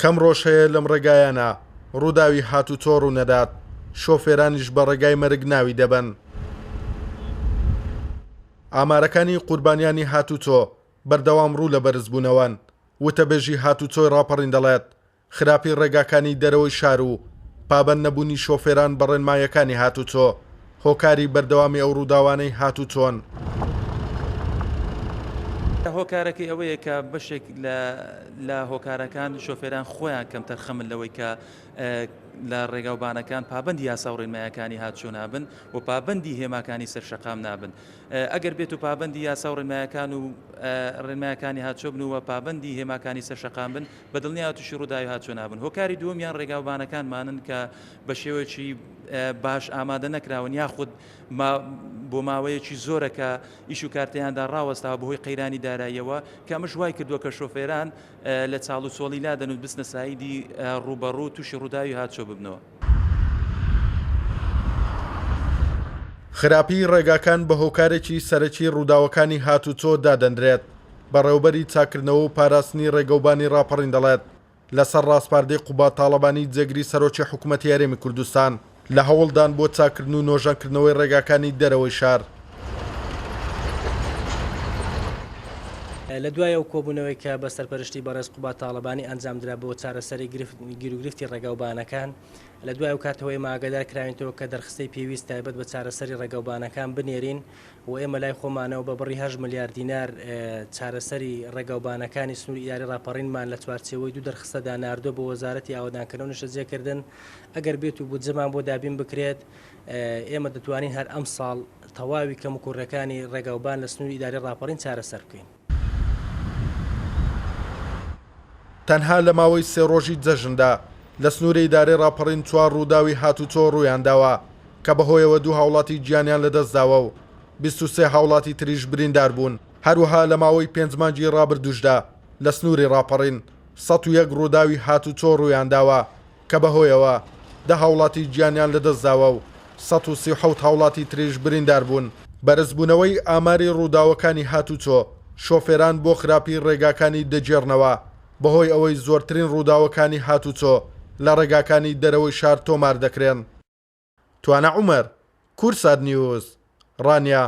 کەم ڕۆژ هەیە لەم ڕێگایانە ڕووداوی هاتوچۆ ڕوونەدات، شۆفێرانیش بە ڕێگای مەرگ ناوی دەبەن. ئامارەکانی قوربانیانی هاتوچۆ بەردەوام ڕوو لە بەرزبوونەوەن، وتەبێژی هاتوچۆی ڕاپەڕین دەڵێت، خراپی ڕێگاکانی دەرەوەی شار و پابەند نەبوونی شۆفێران بە ڕێنماییەکانی هاتوچۆ هۆکاری بەردەوامی ئەو ڕووداوانەی هاتوچۆن. هۆکارەکەی ئەوەیە کە بەشێک لە هۆکارەکان شۆفێران خۆیان کەمتەرخەمن لەوەی کە لە ڕێگاوبانەکان پابەندی یاسا و ڕێنمایەکانی هاتوچۆ نابن و پابەندی هێماکانی سەر شەقام نابن. ئەگەر بێت و پابەندی یاسا و ڕێنمایەکان و ڕێنمایەکانی هاتوچۆ بن و پابەندی هێماکانی سەر شەقام بن بە دڵنیایەوە تووشی ڕووداوی هاتوچۆ نابن. هۆکاری دووەمیان ڕێگاوبانەکانمانن کە بە شێوەیەکی باش ئامادە نەکراون یاخود بۆ ماوەیەکی زۆرە کە ئیش و کارتیاندا ڕاوەستاوە بەهۆی قەیرانی داراییەوە کە ئەمەش وای کردووە کە شۆفێران لە چاڵ و چۆڵی لادەن و بچنە سایدی ڕووبەڕوو تووشی ڕووداوی هاتوچۆ ببنەوە. خراپیی ڕێگاکان بە هۆکارێکی سەرەکی ڕووداوەکانی هاتوچۆ دادەنرێت، بەڕێوەبەری چاککردنەوە و پاراستنی ڕێگەوبانی ڕاپەڕین دەڵێت، لەسەر ڕاسپاردەی قوباد تاڵەبانی جێگری سەرۆکی حکومەتی هەرێمی کوردستان لە هەوڵدان بۆ چاککردن و نۆژەنکردنەوەی ڕێگاکانی دەرەوەی شار. لە دوای ئەو کۆبوونەوەی کە بە سەرپەرشتی بەڕێز قوباد تاڵەبانی ئەنجامدرا بۆ چارەسەری گیروگرفتی ڕێگاوبانەکان، لە دوای ئەو کاتەوە ئێمە ئاگادار کراوینتەوە کە دەرخستەی پێویست تایبەت بە چارەسەری ڕێگاوبانەکان بنێرین و ئێمە لای خۆمانەوە بە بڕی هەشت ملیار دینار چارەسەری ڕێگاوبانەکانی سنووری ئیدارەی ڕاپەڕینمان لە چوارچێوەی دوو دەرخستەدا ناردووە بۆ وەزارەتی ئاوەدانکردنەوە و نیشتەجێکردن ئەگەر بێت و بودجەمان بۆ دابین بکرێت ئێمە دەتوانین هەر ئەمساڵ تەواوی کەموکوڕیەکانی ڕێگاوبان لە سنووری ئیدارەی ڕاپەڕین چارەسەر بکەین. تەنها لە ماوەی سێ ڕۆژی جەژندا لە سنووری ئیدارەی ڕاپەڕین چوار ڕووداوی هاتوچۆ ڕوویانداوە کە بەهۆیەوە دوو هاوڵاتی گیانیان لەدەستداوە و 23 هاوڵاتی تریش بریندار بوون، هەروەها لە ماوەی پێنج مانگی ڕابردووشدا لە سنووری ڕاپەڕین 101 ڕووداوی هاتوچۆ ڕوویانداوە کە بەهۆیەوە دە هاوڵاتی گیانیان لەدەستداوە و 137 هاوڵاتی تریش بریندار بوون. بەرزبوونەوەی ئاماری ڕووداوەکانی هاتوچۆ، شۆفێران بۆ خراپی ڕێگاکانی دەگێڕنەوە، بەهۆی ئەوەی زۆرترین ڕووداوەکانی هاتوچۆ لە ڕێگاکانی دەرەوەی شار تۆمار دەکرێن. توانا عومەر، کوردسات نیوز، ڕانیە.